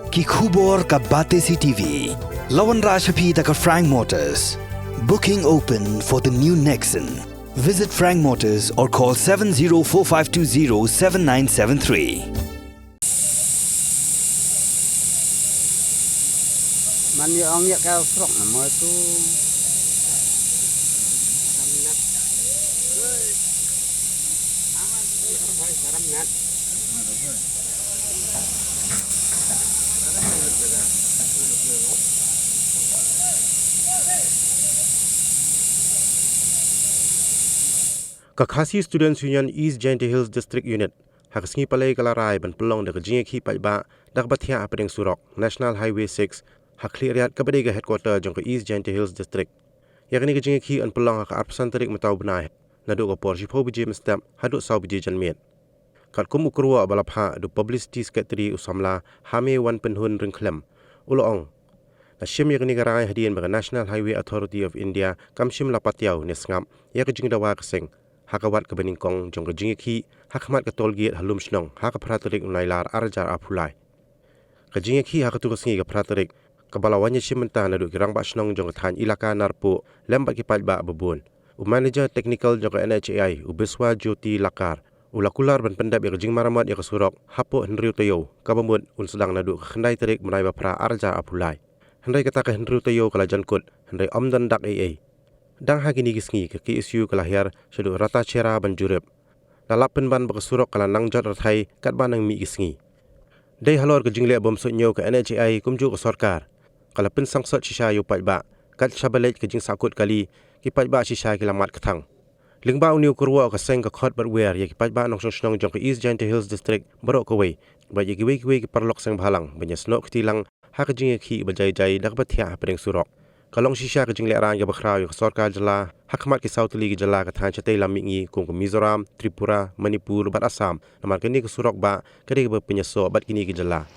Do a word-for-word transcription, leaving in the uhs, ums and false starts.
Ki khubor ka Batesi T V. La wanrah sha phi da ka Frank Motors. Booking open for the new Nexon. Visit Frank Motors or call seven zero four five two zero seven nine seven three. Man ïa ong ïa ka surok na mo tu. Ka Khasi Students Union East Jaintia Hills District Unit ha ka sngi Palei ka la rai ban pynlong da ka jingïakhih paidbah da kaba thiah hapdeng surok National Highway six ha Khliehriat kaba dei ka headquarter jong ka East Jaintia Hills District. Ïa kane ka jingïakhih yn pynlong ha ka arphew san tarik mynta u bnai naduh ka por shiphew baje mynstep haduh saw baje janmiet. Katkum u kyrwoh ba la phah da u Publicity Secretary u samla Hamewanpynhun Ryngkhlem, u la ong, la shim ïa kane ka rai hadien ba ka National Highway Authority of India kam shym la patiaw ne sngap ïa ka jingdawa ka seng ha ka wat kaba nyngkong jong ka jingïakhih ha khmat ka toll gate ha Lumshnong ha ka phra tarik u Nailar arhajar arphew lai. Ka jingïakhih ha katu ka sngi ka phra tarik kaba la wan ïashim bynta naduh ki rangbah shnong jong ka thaiñ Elaka Narpuh lem bad ki paidbah babun. U Manager Technical jong ka N H A I, u Biswa Jyoti Lakar, u la kular ban pyndep ïa ka jingmaramot ïa ka surok hapoh hynriew taïew, kaba mut un sdang naduh ka khyndai tarik bnai ba phra arhajar arphew lai. Hynrei kata ka hynriew taïew ka la jan kut, hynrei ym don dak ei ei. Dang ha kine ki sngi ka K S U ka la hiar shaduh Ratacherra ban jurip. La lap pynban ba ka surok ka la nang jot rthai katba nang mih ki sngi. Dei halor ka jingleh bym suidñiew ka N H A I kumjuh ka sorkar ka la pynsangsot shisha ïa u paidbah kat shaba leit ka jingsahkut kali, ki paidbah shisha ki la mad kthang. Lyngba une u kyrwoh ka seng ka khot bad wer ïa ki paidbah nongshong shnong jong ka East Jaintia Hills District baroh kawei bad ïa kiwei kiwei ki paralok seng bhalang ban ïasnoh kti lang ha ka jingïakhih ba jai jai da kaba thiah hapdeng surok. Ka long shisha ka jinglehrain kaba khraw ïa ka sorkar jylla ha khmat ki saw tylli ki jylla ka thaiñ shatei lam mihngi kum ka Mizoram, Tripura, Manipur bad Assam, namar kane ka surok bah ka dei kaba pynïasoh bad kine ki jylla.